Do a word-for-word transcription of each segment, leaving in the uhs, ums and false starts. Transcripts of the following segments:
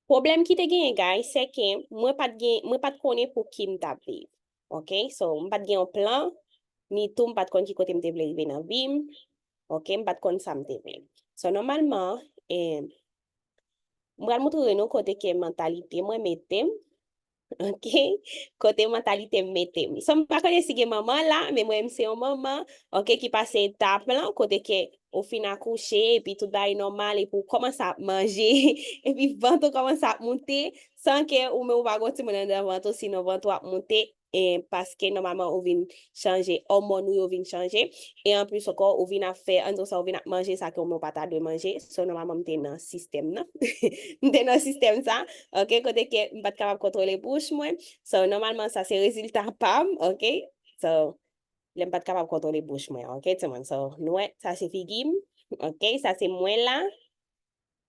Pwoblèm ki te genyen, guys, se ke mwen pa t gen, mwen pa t konnen pou ki m t ap viv. Ok? So, m pa t gen yon plan, ni tou m pa t konn ki kote m te vle rive nan vi m. Ok? M pa t konn sa m te vle. So, nòmalman, eh, m pral montre nou kote ke mantalite mwen mete m. Ok? Kote mantalite m mete m. So, m pa konnen si gen manman la, men mwen, m se yon manman, ok, ki pase etap lan, kote ke ou fin akouche, epi tout bagay nòmal, epi ou kòmanse ap manje, epi vant ou kòmanse ap moute, san ke ou menm ou pa gon timoun anndan vant ou, sinon vant ou ap moute, e paske nòmalman ou vin chanje, òmòn ou yo vin chanje, e anplis ankò, ou vin ap fè, ann di sa, ou vin ap manje sa ke ou menm ou pa ta dwe manje, so nòmalman m te nan sistèm nan, m te nan sistèm sa, ok, kote ke m pa t kapab kontwole bouch mwen, so nòmalman sa se rezilta pa m, ok, so, lè m pa t kapab kontwole bouch mwen, ok, timoun, so, nou wè, sa se figi m, ok, sa se mwen la,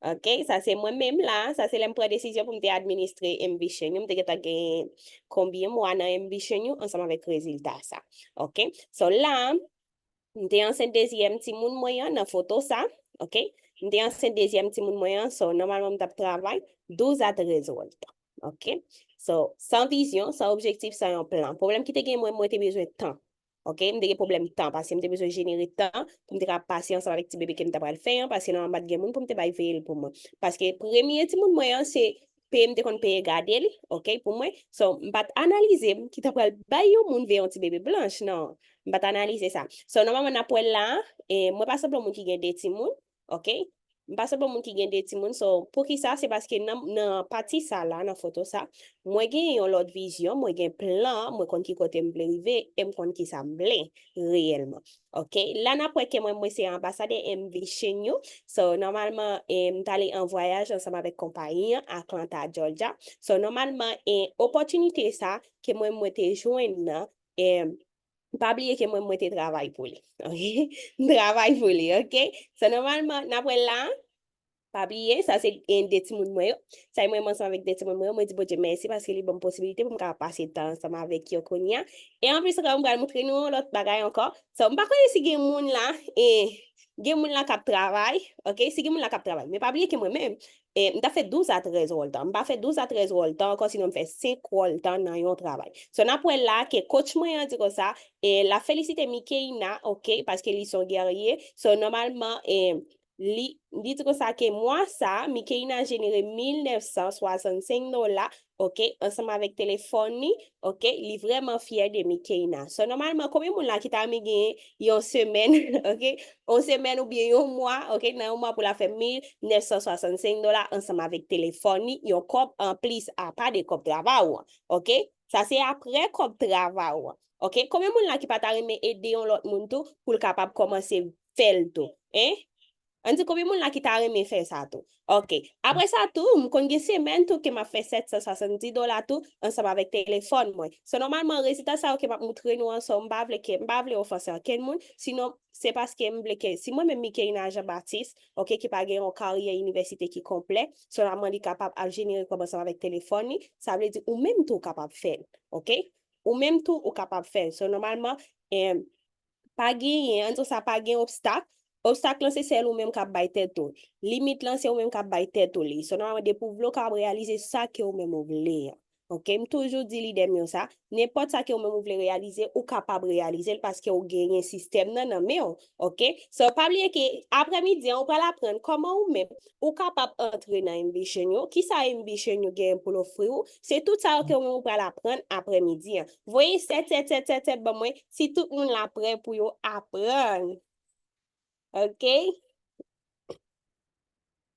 ok, sa se mwen menm la, sa se lè m pran desizyon pou m te administre ambition yo, m te gentan gen konbyen mwa nan ambition yo ansanm avèk rezilta sa, ok, so la, m te ansent dezyèm timoun mwen an nan foto sa, ok, m te ansent dezyèm timoun mwen an, so, nòmalman m t ap travay douz a trèz wòl tan, ok, so, san vizyon, san objektif, san yon plan, pwoblèm ki te gen mwen, mwen te bezwen tan, ok, m te gen pwoblèm tan, paske m te bezwen jenere tan pou m te ka pase ansanm avèk ti bebe ke m ta pral fè an, paske nòmalman m pa t gen moun pou m te bay veye l pou mwen. Paske premye timoun mwen an, se peye m te konn peye gade l, ok, pou mwen. So, m pa t analize m ki ta pral bay yon moun veye yon ti bebe blanch, non. M pa t analize sa. So, nòmalman, n ap wè la, e, mwen pa sanble yon moun ki gen de timoun, ok? M pa sanble yon moun ki gen de timoun, so, poukisa? Se paske nan, nan pati sa la, nan foto sa, mwen gen yon lòt vizyon, mwen gen plan, mwen konn ki kote m vle rive, e m konn kisa m vle reyèlman. Ok, la n ap wè ke mwen, mwen se anbasadè Ambition yo. So, nòmalman, e, m t ale an vwayaj ansanm avèk konpayi an, Atlanta, Georgia. So, nòmalman, e, opòtinite sa ke mwen, mwen te jwenn nan, e, pa bliye ke mwen, mwen te travay pou li. Ok? M travay pou li, ok? So, nòmalman, n ap wè la, pa bliye, sa se, e, de timoun mwen yo. Sa e mwen, mwen ansanm avèk de timoun mwen yo, mwen di Bondye mèsi paske li ban m posibilite pou m kapab pase tan ansanm avèk yo kounye a. E anplis ankò, m pral montre nou yon lòt bagay ankò. So, m pa konnen si gen moun la, e, gen moun la k ap travay, ok? Si gen moun la k ap travay. Men pa bliye ke mwen menm, e, m t ap fè douz a trèz wòl tan. M pa fè douz a trèz wòl tan ankò, sinon m fè senk wòl tan nan yon travay. So, n ap wè la ke coach mwen an di konsa, e, l ap felisite Mikeina, ok, paske li se yon gèrye. So, nòmalman, e, li, li di konsa ke mwa sa, Mikeina jenere mil nèf san swasannsenk dola, ok, ansanm avèk telefòn li, ok, li vrèman fyè de Mikeina. So, nòmalman, konbyen moun la ki ta renmen genyen yon semèn, ok, yon semèn oubyen yon mwa, ok, nan yon mwa pou l ap fè mil nèf san swasannsenk dola ansanm avèk telefòn li, yon kòb anplis apa de kòb travay ou an, ok? Sa se aprè kòb travay ou an, ok? Konbyen moun la ki pa ta renmen ede yon lòt moun tou pou l kapab kòmanse fè l tou, en? Ann di konbyen moun la ki ta renmen fè sa tou? Ok. Apre sa tou, m konn gen semèn tou ke m ap fè sèt san swasanndis dola tou ansanm avèk telefòn mwen. So, nòmalman, rezilta sa yo ke m ap montre nou an, so, m pa vle ke, m pa vle ofanse okenn moun, sinon, se paske m vle ke, si mwen menm Mikeina Jean Baptiste, ok, ki pa gen yon karyè inivèsite ki konplè, sèlman li kapab ap jenere kòb ansanm avèk telefòn li, sa vle di ou menm tou w kapab fè l, ok? Ou menm tou ou kapab fè l. So, nòmalman, em, pa genyen, ann di sa, pa gen obstak. Obstak lan se sèl ou menm k ap bay tèt ou. Limit lan se ou menm k ap bay tèt ou li. So, nòmalman, depi w vle, w kapab reyalize sa ke ou menm ou vle an. Ok, m toujou di lidè m yo sa, nenpòt sa ke ou menm ou vle reyalize, ou kapab reyalize l paske ou genyen sistèm nan nan men w, ok? So, pa bliye ke aprèmidi an, ou pral aprann kòman ou menm, ou kapab antre nan Ambition yo. Kisa Ambition yo genyen pou l ofri w? Se tout sa yo ke ou menm ou pral aprann aprèmidi an. Voye sèt, sèt, sèt, sèt, sèt ban mwen, si tout moun la prè pou yo aprann. Ok?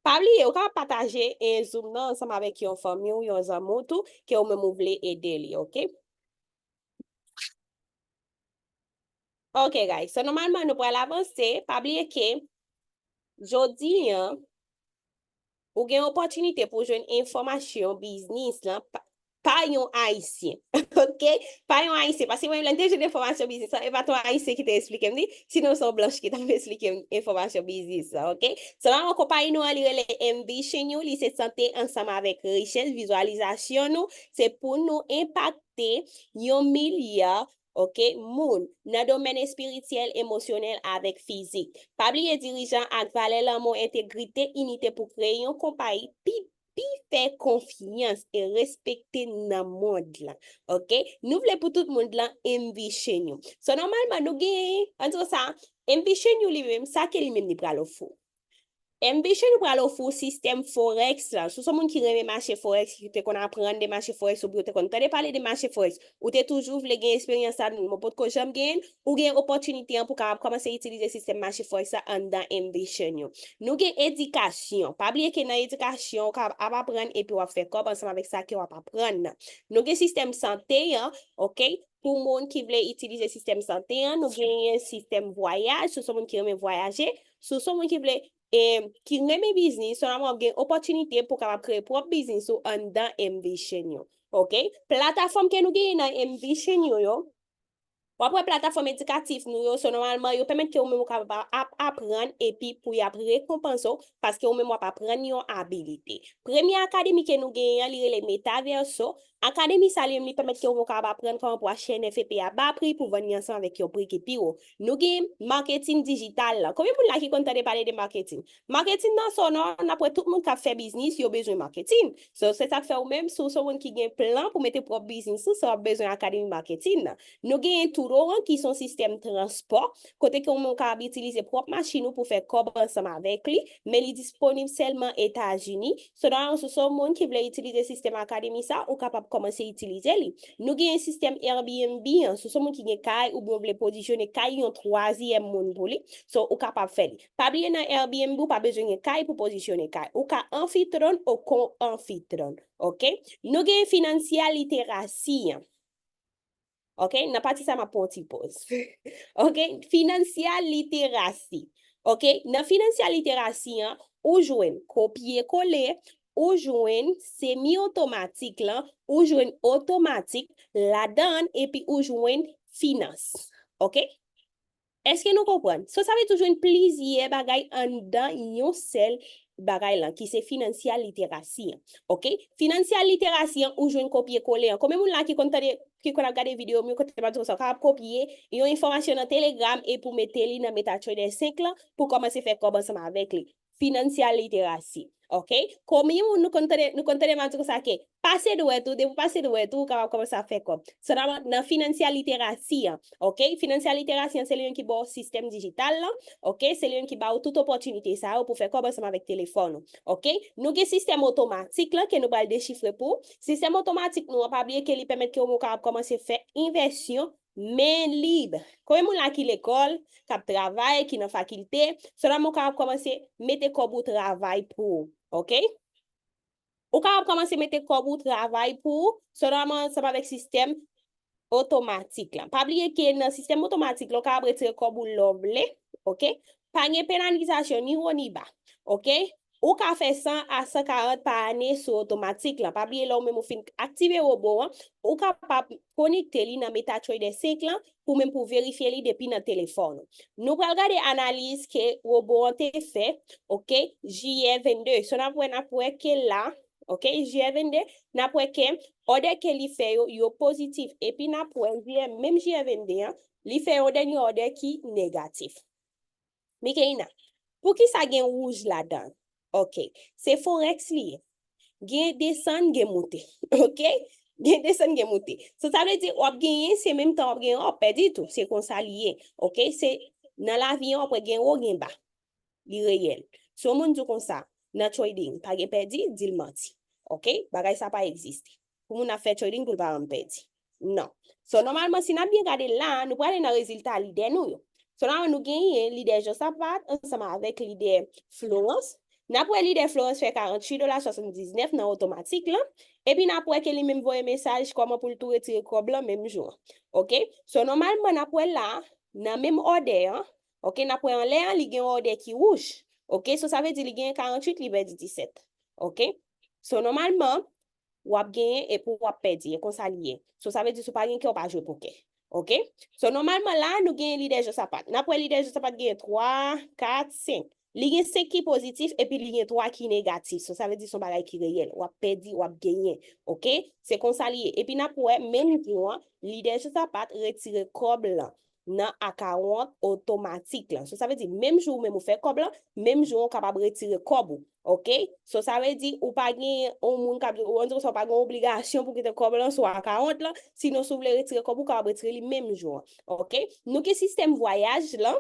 Pa bliye, ou kapab pataje, eh, Zoom nan ansanm avèk yon fanmi w, yon zanmi w tou, ke ou menm ou vle ede li, ok? Ok, guys. So, nòmalman, nou pral avanse. Pa bliye ke jodi an, ou gen opòtinite pou w jwenn enfòmasyon biznis lan pa, pa yon Ayisyen. Ok? Pa yon Ayisyen. Paske mwen, lè m te jwenn enfòmasyon biznis lan, e pa t yon Ayisyen ki te esplike m li, sinon se yon blanch ki t ap esplike m enfòmasyon biznis lan, ok? So, nòmalman, konpayi nou an, li rele Ambition You, li se sante ansanm avèk richès, vizyalizasyon nou, se pou nou enpakte yon milya, ok, moun nan domèn espirityèl, emosyonèl avèk fizik. Pa bliye dirijan ak valè lanmou, entegrite, inite pou kreye yon konpayi pi pi fè konfyans e respekte nan mond lan. Ok? Nou vle pou tout mond lan envision nou. So, nòmalman, nou gen, an di sa, envision nou li menm, sa ke li menm li pral ofri w. Envision nou pral ofri w sistèm forex la. Si w se yon moun ki renmen mache forex, ki te konn aprann de mache forex, oubyen ou te konn tande pale de mache forex, ou te toujou vle gen esperyans sa, men w potko janm genyen l, ou gen opòtinite an pou w kapab kòmanse itilize sistèm mache forex la anndan envision yo. Nou gen edikasyon. Pa bliye ke nan edikasyon, ou ka ap aprann epi w ap fè kòb ansanm avèk sa ke w ap aprann nan. Nou gen sistèm sante an, ok? Pou moun ki vle itilize sistèm sante an, nou genyen sistèm vwayaj, si w se yon moun ki renmen vwayaje, si w se yon moun ki vle, e, ki renmen biznis, sèlman w ap gen opòtinite pou w kapab kreye pwòp biznis ou anndan envision yo. Ok? Platafòm ke nou genyen nan envision yo, yo, w ap wè platafòm edikatif nou yo, so nòmalman, yo pèmèt ke ou menm ou kapab ap aprann epi pou y ap rekonpanse w, paske ou menm w ap aprann yon abilite. Premye akademi ke nou genyen an, li rele Metaverso. Akademi sa li menm, li pèmèt ke ou menm ou kapab aprann kòman pou achte N F T a ba pri pou vann li ansanm avèk yon pri ki pi wo. Nou gen maketin dijital la. Konbyen moun la ki konn tande pale de maketin? Maketin nan, so non, n ap wè tout moun k ap fè biznis, yo bezwen maketin. So, se sa k fè ou menm, si w se yon moun ki gen plan pou mete pwòp biznis ou, so w ap bezwen akademi maketin nan. Nou genyen Turo an, ki se yon sistèm transpò, kote ke ou menm ou kapab itilize pwòp machin ou pou fè kòb ansanm avèk li, men li disponib sèlman Etazini. So, nan, si w se yon moun ki vle itilize sistèm akademi sa, ou kapab kòmanse itilize li. Nou genyen sistèm Airbnb an, si w se yon moun ki gen kay oubyen w vle pozisyone kay yon twazyèm moun pou li, so, ou kapab fè li. Pa bliye nan Airbnb, ou pa bezwen gen kay pou pozisyone kay. Ou ka anfitwon ou ko-anfitwon, ok? Nou gen finansyal literasi an. Ok, nan pati sa, m ap pran yon ti poz. Ok, finansyal literasi. Ok, nan finansyal literasi an, ou jwenn kopye kole, ou jwenn semi otomatik lan, ou jwenn otomatik ladan l, epi ou jwenn finans. Ok? Èske nou konprann? So, sa vle di ou jwenn plizyè bagay anndan yon sèl bagay lan, ki se finansyal literasi an. Ok? Finansyal literasi an, ou jwenn kopye kole an. Konbyen moun la ki konn tande, ki konn ap gade videyo m yo, kote m ap di konsa, ou kapab kopye yon enfòmasyon nan Telegram epi w mete li nan MetaTrader senk lan pou w kòmanse fè kòb ansanm avèk li? Finansyal literasi. Ok? Konbyen moun nou konn tande, nou konn tande m ap di konsa ke pase dwèt ou, depi w pase dwèt ou, ou kapab kòmanse ap fè kòb. Sèlman nan finansyal literasi an, ok? Finansyal literasi an, se li menm ki ba w sistèm dijital lan, ok? Se li menm ki ba w tout opòtinite sa yo pou fè kòb ansanm avèk telefòn ou, ok? Nou gen sistèm otomatik lan ke nou pral dechifre pou ou. Sistèm otomatik nou an, pa bliye ke li pèmèt ke ou menm ou kapab kòmanse fè envèsyon men lib. Konbyen moun la ki lekòl, k ap travay, ki nan fakilte, sèlman ou kapab kòmanse mete kòb ou travay pou ou, ok? Ou kapab kòmanse mete kòb ou travay pou ou, sèlman ansanm avèk sistèm otomatik lan. Pa bliye ke nan sistèm otomatik lan, ou kapab retire kòb ou lè w vle, ok? Pa gen penalizasyon ni wo ni ba, ok? Ou ka fè san a san karant pa ane sou otomatik lan. Pa bliye lè ou menm ou fin aktive wobo an, ou kapab konekte li nan MetaTrader senk lan pou menm pou verifye li depi nan telefòn ou. Nou pral gade analiz ke wobo an te fè, ok, jiyè vennde. So n ap wè, n ap wè ke la, ok, jiyè vennde, n ap wè ke òdè ke li fè yo, yo pozitif. Epi n ap wè jiyè, menm jiyè vennde an, li fè yon dènye òdè ki negatif. Mikeina, poukisa gen wouj ladan l? Ok, se forex li ye. Gen desann, gen moute. Ok? Gen desann, gen moute. So, sa vle di, w ap genyen, se menm tan w ap genyen, w ap pèdi tou. Se konsa li ye. Ok? Se nan lavi an, w ap wè gen wo, gen ba. Li reyèl. Si yon moun di w konsa, nan trading, pa gen pèdi, di l manti. Ok? Bagay sa pa egziste. Pou moun ap fè trading, pou l pa janm pèdi. Non. So, nòmalman, si n ap byen gade la, nou prale nan rezilta lidè nou yo. So, nòmalman, nou genyen lidè Josapat ansanm avèk lidè Florence. N ap wè lidè Florence fè karanntuit dola swasanndiznèf nan otomatik lan. Epi n ap wè ke li menm voye mesaj kòman pou l tou retire kòb lan menm jou an. Ok? So, nòmalman, n ap wè la, nan menm òdè an, ok, n ap wè anlè an, li gen yon òdè ki wouj. Ok? So, sa vle di li genyen karanntuit, li pèdi disèt. Ok? So, nòmalman, w ap genyen epi w ap pèdi. E konsa li ye. So, sa vle di si w pa gen kè, w pa jwe pokè. Ok? So, nòmalman, la, nou genyen lidè Josapat. N ap wè lidè Josapat genyen twa, kat, senk. Li gen senk ki pozitif epi li gen twa ki negatif. So, sa vle di se yon bagay ki reyèl. W ap pèdi, w ap genyen. Ok? Se konsa li ye. Epi n ap wè, menm jou an, lidè Josapat retire kòb lan nan akawont otomatik lan. So, sa vle di, menm jou ou menm ou fè kòb lan, menm jou an ou kapab retire kòb ou. Ok? So, sa vle di, ou pa gen yon moun k ap, ou, ann di konsa, ou pa gen obligasyon pou kite kòb lan sou akawont lan, sinon, si w vle retire kòb ou, ou kapab retire li menm jou an. Ok? Nou gen sistèm vwayaj lan.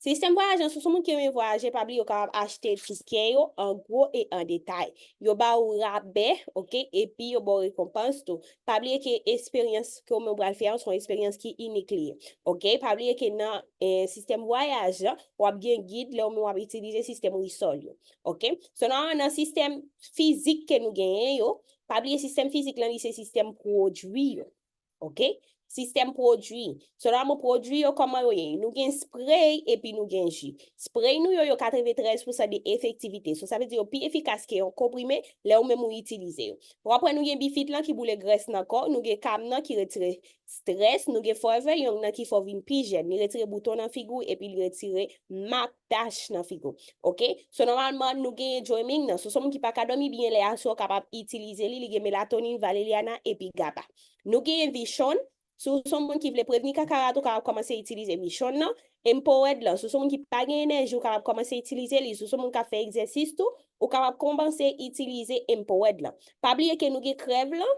Sistèm vwayaj lan, si w se yon moun ki renmen vwayaje, pa bliye, ou kapab achte tikè yo an gwo e an detay. Yo ba ou rabè, ok, epi yo ba w rekonpans tou. Pa bliye ke esperyans ke w menm w pral fè an, se yon esperyans ki inik li ye. Ok? Pa bliye ke nan, eh, sistèm vwayaj lan, w ap gen gid lè w menm w ap itilize sistèm Risol yo. Ok? So, nòmalman, nan sistèm fizik ke nou genyen yo, pa bliye sistèm fizik lan, li se sistèm pwodui yo. Ok? Sistèm pwodui. So, nòmalman, pwodui yo, kòman yo ye? Nou gen spray epi nou gen ji. Spray nou yo, yo katreventrèz pousan de efektivite. So, sa vle di yo pi efikas ke yon konprime lè ou menm ou itilize yo. W ap wè nou gen Bifit lan ki boule grès nan kò w, nou gen Calm nan ki retire strès, nou gen Forever Young nan ki fè w vin pi jèn. Li retire bouton nan figi w epi li retire mak tach nan figi w. Ok? So, nòmalman, nou genyen Dreaming nan. So, si w se yon moun ki pa ka dòmi byen lè a, si w kapab itilize li, li gen melatonin, valeriana epi gaba. Nou genyen Vision. Si w se yon moun ki vle prevni kakarat, ou kapab kòmanse itilize Vision nan. Empowered lan, si w se yon moun ki pa gen enèji, ou kapab kòmanse itilize li. Si w se yon moun k ap fè egzèsis tou, ou kapab kòmanse itilize Empowered lan. Pa bliye ke nou gen Crave lan.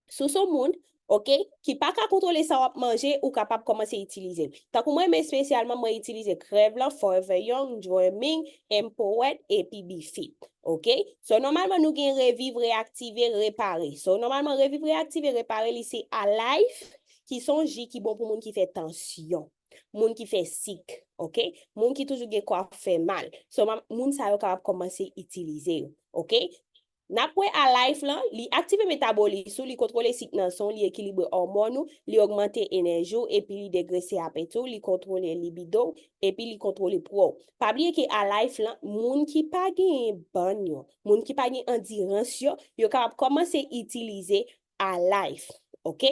Si w se yon moun, ok, ki pa ka kontwole sa w ap manje, ou kapab kòmanse itilize l. Tankou mwen menm espesyalman, mwen itilize Crave lan, Forever Young, Dreaming, Empowered epi Bifit. Ok? So, nòmalman, nou gen Reviv, Reaktive, Repare. So, nòmalman, Reviv, Reaktive, Repare, li se Alife, ki se yon ji ki bon pou moun ki fè tansyon, moun ki fè sik, ok? Moun ki toujou gen kò ap fè mal. So, ma-, moun sa yo kapab kòmanse itilize yo, ok? N ap wè Alife lan, li aktive metabolis ou, li kontwole sik nan san w, li ekilibre òmòn ou, li ogmante enèji w, epi li degrese apeti w, li kontwole libido w, epi li kontwole pwa w. Pa bliye ke Alife lan, moun ki pa genyen bann yo, moun ki pa gen andirans yo, yo kapab kòmanse itilize Alife, ok?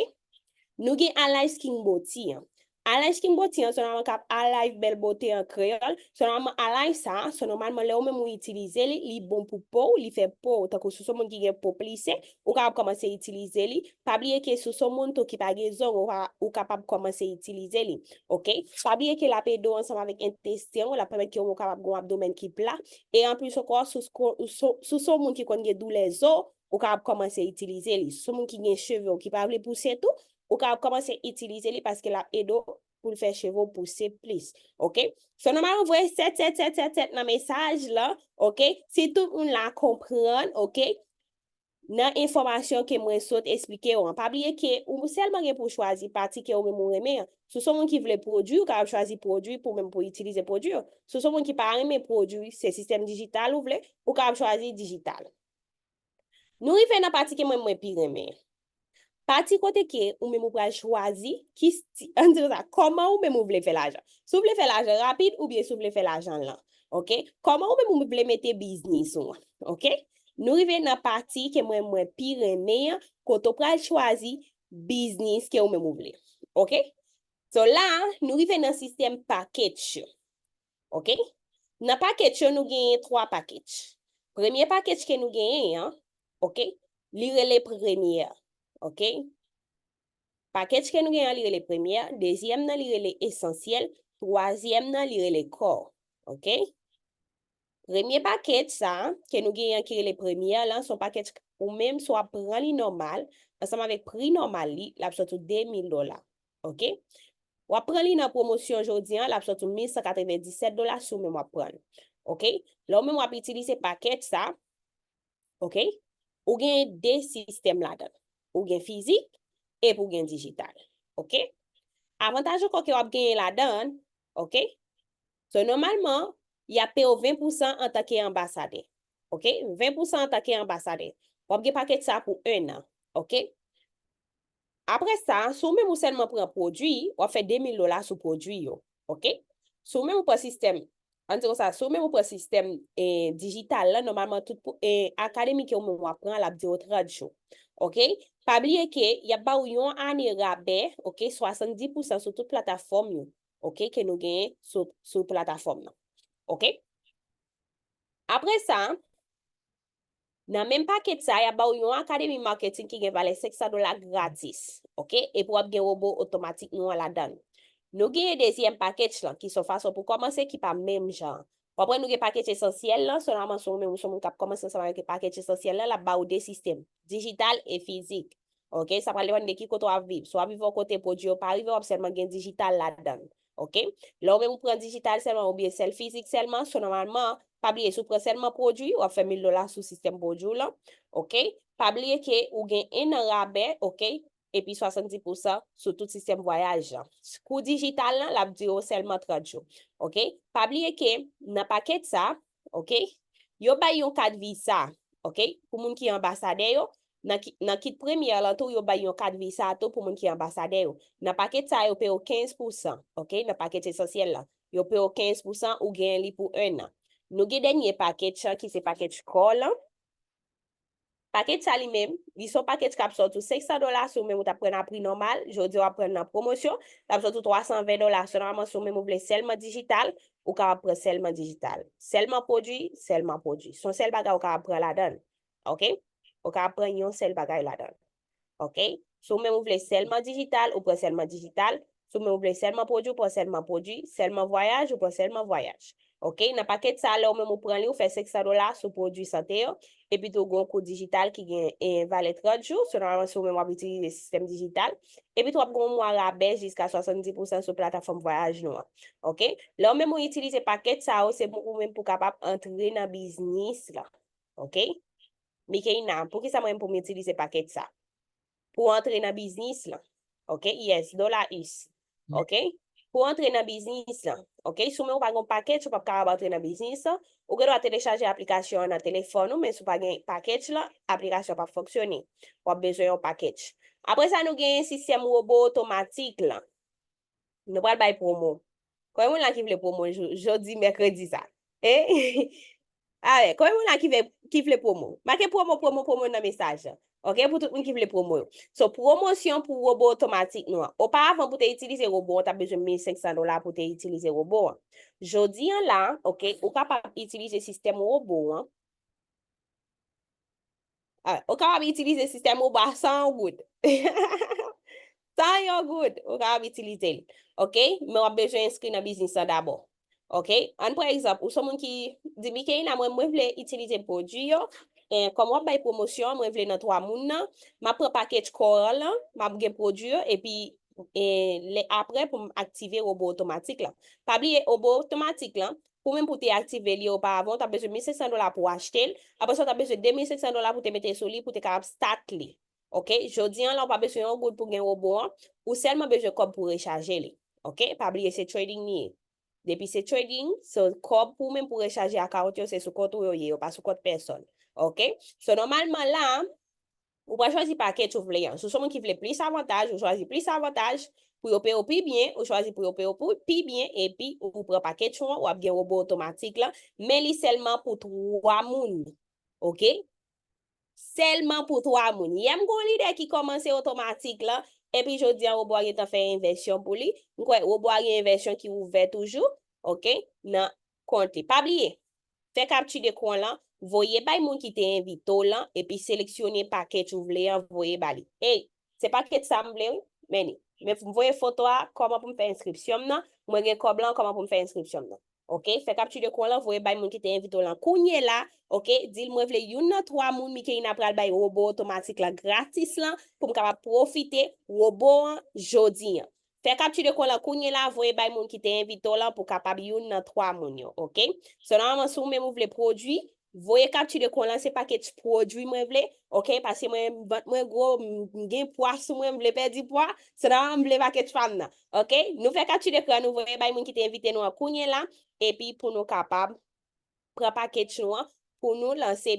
Nou gen Alife Skin Body an. Alife Skin Body an, se nòmalman k ap Alife Bèl Bote an kreyòl. Se nòmalman Alife sa, se nòmalman lè ou menm ou itilize li, li bon pou po w, li fè po w, tankou si w se yon moun ki gen po plise, ou kapab kòmanse itilize li. Pa bliye ke si w se yon moun tou ki pa gen zong, ou ka, ou kapab kòmanse itilize li. Ok? Pa bliye ke l ap ede w ansanm avèk entesten w, l ap pèmèt ke w kapab gen yon abdomèn ki pla. E anplis ankò, si w se, si w se yon moun ki konn gen doulè zo, ou kapab kòmanse itilize li. Si w se yon moun ki gen cheve w ki pa vle pouse tou, ou kapab kòmanse itilize li paske l ap ede w pou l fè cheve w pouse plis. Ok? So, nòmalman, voye sèt, sèt, sèt, sèt, sèt nan mesaj lan, ok? Si tout moun la konprann, ok? Nan enfòmasyon ke mwen sot esplike w an. Pa bliye ke ou sèlman gen pou w chwazi pati ke ou menm ou renmen an. Si w se yon moun ki vle pwodui, ou kapab chwazi pwodui pou ou menm pou w itilize pwodui yo. Si w se yon moun ki pa renmen pwodui, se sistèm dijital ou vle, ou kapab chwazi dijital. Nou rive nan pati ke mwen, mwen pi renmen an. Pati kote ke ou menm ou pral chwazi ki sti-, ann di konsa, kòman ou menm ou vle fè lajan. Si w vle fè lajan rapid oubyen si w vle fè lajan lan. Ok? Kòman ou menm ou vle mete biznis ou an. Ok? Nou rive nan pati ke mwen, mwen pi renmen an, kote w pral chwazi biznis ke ou menm ou vle. Ok? So la, nou rive nan sistèm package yo. Ok? Nan package yo, nou genyen twa package. Premye package ke nou genyen an, ok? Li rele premyè. Ok? Package ke nou genyen an, li rele premyè. Dezyèm nan, li rele esansyèl. Twazyèm nan, li rele core. Ok? Premye package sa, ke nou genyen an ki rele premyè lan, se yon package ou menm, si w ap pran li nòmal, ansanm avèk pri nòmal li, l ap sòti w de mil dola. Ok? W ap pran li nan pwomosyon jodi an, l ap sòti w mil san katrevenndisèt dola si w menm w ap pran l. Ok? Lè w menm w ap itilize package sa, ok? Ou gen de sistèm ladan l. Ou gen fizik, epi ou gen dijital. Ok? Avantaj ankò ke w ap genyen ladan l, ok? So, nòmalman, y ap peye w ven pousan antanke anbasadè. Ok? Ven pousan antanke anbasadè. W ap gen package sa pou en an. Ok? Apre sa, si w menm ou sèlman pran pwodui, w ap fè de mil dola sou pwodui yo. Ok? Si w menm ou pran sistèm, ann di konsa, si w menm ou pran sistèm, eh, dijital lan, nòmalman, tout pou, eh, akademi ke w menm w ap pran, l ap dire w trant jou. Ok? Pa bliye ke y ap ba w yon ane rabè, ok, swasanndis pousan sou tout platafòm yo, ok, ke nou genyen sou, sou platafòm nan. Ok? Apre sa, nan menm package sa, y ap ba w yon akademi marketing ki gen valè senk san dola gratis. Ok? Epi w ap gen wobo otomatik nou an ladan l. Nou genyen dezyèm package lan, ki se yon fason pou kòmanse, ki pa menm jan. W ap wè nou gen pakèt esansyèl lan, so nòmalman si w menm ou se yon moun k ap kòmanse ansanm avèk pakèt esansyèl lan, l ap ba w de sistèm, dijital e fizik. Ok, sa pral depann de ki kote w ap viv. Si w ap viv yon kote pwodui yo pa rive, w ap sèlman gen dijital ladan l. Ok, lè w menm ou pran dijital sèlman oubyen sèl fizik sèlman, so nòmalman, pa bliye si w pran sèlman pwodui, w ap fè mil dola sou sistèm pwodui w lan. Ok, pa bliye ke ou gen en an rabè, ok, epi swasanndis pousan sou tout sistèm vwayaj lan. Kou dijital lan, l ap dire w sèlman trant jou. Ok, pa bliye ke nan pakèt sa, ok, yo bay yon kat visa, ok, pou moun ki anbasadè yo. Nan ki, nan kit premyè lan tou, yo bay yon kat visa tou pou moun ki anbasadè yo. Nan pakèt sa, yo peye w kenz pousan, ok, nan pakèt esansyèl lan. Yo peye w kenz pousan, ou genyen li pou en an. Nou gen dènye pakèt lan, ki se pakèt kò lan. Pakèt sa li menm, li se yon pakèt k ap sòti w senk san dola si w menm ou t ap pran nan pri nòmal, jodi a w ap pran nan pwomosyon, l ap sòti w twa san ven dola. So nòmalman, si w menm ou vle sèlman dijital, ou kapab pran sèlman dijital. Sèlman pwodui, sèlman pwodui. Se yon sèl bagay ou kapab pran ladan l. Ok? Ou kapab pran yon sèl bagay ladan l. Ok? Si w menm ou vle sèlman dijital, ou pran sèlman dijital. Si w menm ou vle sèlman pwodui, ou pran sèlman pwodui. Sèlman vwayaj, ou pran sèlman vwayaj. Ok? Nan pakèt sa, lè w menm ou pran li, ou fè senk san dola sou pwodui sante yo. Epi tou, gen yon kou dijital ki gen, eh, valè trant jou. So nòmalman, si w menm w ap itilize sistèm dijital. Epi tou, w ap gen yon mwa rabè jiska swasanndis pousan sou platafòm vwayaj nou an. Ok? Lè w menm ou itilize pakèt sa yo, se pou ou menm pou w kapab antre nan biznis lan. Ok? Mikeina, poukisa mwen pou m itilize pakèt sa? Pou antre nan biznis lan. Ok, yes, dola is. Ok? Pou antre nan biznis lan. Ok, si w menm ou pa gen yon pakèt, ou p ap kapab antre nan biznis lan. Ou gen dwa telechaje aplikasyon an nan telefòn ou, men si w pa gen pakèt lan, aplikasyon p ap fonksyone. W ap bezwen yon pakèt. Apre sa, nou gen sistèm wobo otomatik lan. Nou pral bay pwomo. Konbyen moun la ki vle pwomo jou-, jodi mèkredi sa? E? Alè, konbyen moun la ki vle, ki vle pwomo? Make pwomo, pwomo, pwomo nan mesaj la. Ok, pou tout moun ki vle pwomo yo. So, pwomosyon pou wobo otomatik nou an. Oparavan, pou te itilize wobo an, w t ap bezwen mil senk san dola pou te itilize wobo an. Jodi an la, ok, ou kapab itilize sistèm wobo an. Ah, ou kapab itilize sistèm wobo a san yon goud. San yon goud, ou kapab itilize l. Ok? Men w ap bezwen enskri nan biznis lan dabò. Ok? Ann pran egzanp, ou se yon moun ki di, "Mikeina, mwen, mwen vle itilize pwodui yo. E, kòm w ap bay pwomosyon, mwen vle nan twa moun nan. M ap pran pakèt kò an lan, m ap gen pwodui yo, epi, e, lè, apre pou m aktive wobo otomatik lan." Pa bliye, wobo otomatik lan, pou menm pou te aktive li oparavan, ou t ap bezwen mil senk san dola pou w achte l. Apre sa, ou t ap bezwen de mil senk san dola pou te mete sou li, pou te kapab start li. Ok? Jodi an la, ou pa bezwen yon goud pou gen wobo an. Ou sèlman bezwen kòb pou rechaje li. Ok? Pa bliye, se trading li ye. Depi se trading, se kòb pou menm pou rechaje account yo, se sou kont ou yo ye, yo pa sou kont pèsòn. Ok? So, nòmalman la, ou pral chwazi pakèt ou vle an. Si w se yon moun ki vle plis avantaj, ou chwazi plis avantaj pou yo peye w pi byen, ou chwazi pou yo peye w pou, pi byen, epi ou pran pakèt ou an, w ap gen wobo otomatik lan, men li sèlman pou twa moun. Ok? Sèlman pou twa moun. Yè m gen yon lidè ki kòmanse otomatik lan, epi jodi an wobo a gentan fè envèsyon pou li. M kwè wobo a gen envèsyon ki ouvè toujou, ok, nan kont li. Pa bliye, fè kapti dekran lan, voye bay moun ki te envite w lan, epi seleksyone pakèt ou vle an, voye ba li. Ey, se pakèt sa m vle, wi. Men li. Men m voye foto a, kòman pou m fè enskripsyon m nan. Mwen gen kòb lan, kòman pou m fè enskripsyon m nan. Ok, fè kapti dekran lan, voye bay moun ki te envite w lan kounye la. Ok, di l mwen vle youn nan twa moun Mikeina pral bay wobo otomatik lan gratis lan pou m kapab pwofite wobo an jodi an. Fè kapti dekran lan kounye la, voye bay moun ki te envite w lan pou kapab youn nan twa moun yo, ok? So, nòmalman, si w menm ou vle pwodui, voye kapti dekran lan, se pakèt pwodui mwen vle, ok? Paske mwen, vant mwen gwo, m, m gen pwa sou mwen, m vle pèdi pwa, so, nòmalman, m vle pakèt pa m nan, ok? Nou fè kapti dekran, nou voye bay moun ki te envite nou an kounye la, epi pou nou kapab pran pakèt nou an, pou nou lanse